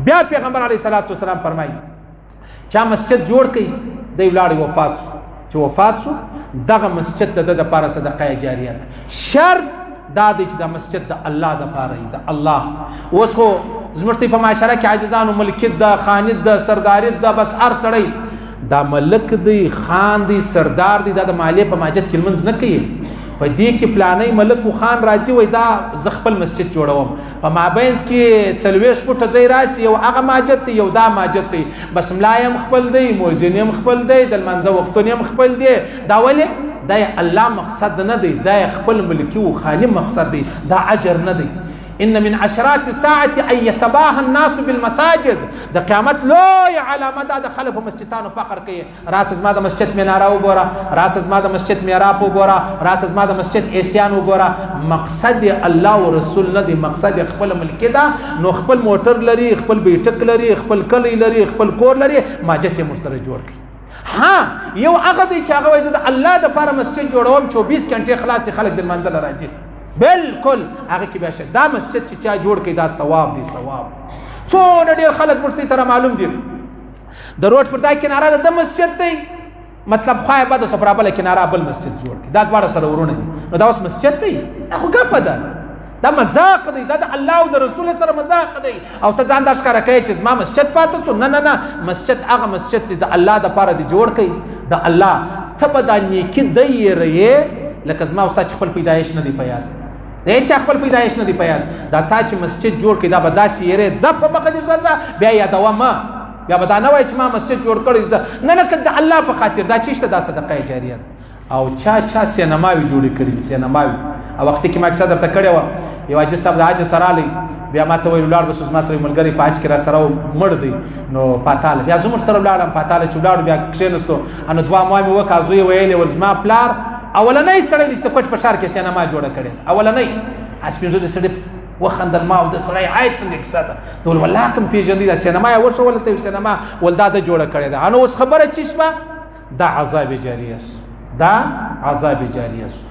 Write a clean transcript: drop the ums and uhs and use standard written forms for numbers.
بیا پیغمبر علیه الصلاۃ والسلام فرمایي، چا مسجد جوړ کړي، دی ولاړ وفات شو، چې وفات شو، دغه مسجد د ده دپاره صدقه جاریه ده. شرط دا دی چې دا مسجد د الله د پاره دی، د الله. اوس خو زموږ په معاشره کې عاجزانو ملکیت ده، خانیت ده، سرداریت ده، بس هر سړی دا ملک دی، خان دی، سردار دی. دا د مالې په ماجت کې لمونځ نه کوي. په دې کې پلانې ملک او خان راځي، وای دا زه خپل مسجد جوړوم، په مابینځ کې 40 فوټه ځای راسي، یو هغه ماجت دی، یو دا ماجت دی، بس ملا یې هم خپل دی، مؤذن یې هم خپل دی، د لمانځه وختونه یې هم خپل دی. دا ولې؟ دا یې الله مقصد نه دی، دا یې خپل ملکي او خاني مقصد دی، دا اجر نه دی. ان من اشراط الساعه ان يتباهى الناس بالمساجد. د قیامت لوی علامه دا د خلک په مسجدانو فخر کوي. راس زما د مسجد مناره وګوره، راس زما د مسجد محراب وګوره، راس زما د مسجد ایسیان وګوره. مقصد الله او رسول نه دی، مقصد خپل ملکی ده. نو خپل موټر لري، خپل بیټک لري، خپل کلی لري، خپل کور لري، ماجت یې ورسره جوړ کړي. ها، یو هغه دی چې هغه وایي زه د الله دپاره مسجد جوړوم، 24 ګنټې خلاص دي، خلک د لمانځه له راځي، بالکل هغه کې بیا شه. دا مسجد چې چا جوړ کړي، دا ثواب دی، ثواب. څونه ډېر خلک موږ ته معلوم دي، د روډ پر دا کناره د مسجد دی، مطلب خوا یې بده سو، پر بله کناره بل مسجد جوړ کړي. دا دواړه سره ورونه دي. نو دا اوس مسجد دی؟ دا خو ګپه ده، دا مذاق دی، دا د الله او د رسول سره مذاق دی. او ته ځان دا ښکاره کوې چې زما مسجد پاتې سو. نه نه نه، مسجد هغه مسجد دی د الله دپاره دی جوړ کړي، د الله. ته به دا نیکي دی یې لکه زما او ستا چې خپل پیدایش نه دی په یاد، د هیچا خپل پیدایش نه دی په یاد. دا تا چې مسجد جوړ کړي، دا به داسې یې ځه په مخه دې ځه، بیا یادوه مه، بیا به دا نه وایي چې ما مسجد جوړ کړی ځه. نه نه، که د الله په خاطر دا چې شته، دا صدقه جاریه ده. او چا چا سینماوي جوړې کړي دي، سینماوي. او وخت کې ما کیسه درته کړې وه، یو حاجي صاحب د حج سره راغلی، بیا ما ته ویل ولاړ به زما سره ملګری په حج کې را سره مړ دی. نو پاتاله بیا زه سره ولاړم. پاتاله چې ولاړو، بیا کښېنستو، انو دعا مو مې وکړه. زوی ویلې ول زما پلار اولنۍ سړی دی چې د کوټ په ښار کې سینما جوړه کړې ده، اولنۍ. سپین ږیري سړي وخندل، ما او د سړی عاید څنګه کیسه ده؟ نو ول والله کوم پېژندی، دا سینما یې وښوله ته، سینما ول دا ده جوړه کړې ده. انو اوس خبره چې شوه، دا عذاب جاریه سو، دا عذاب جاریه سو.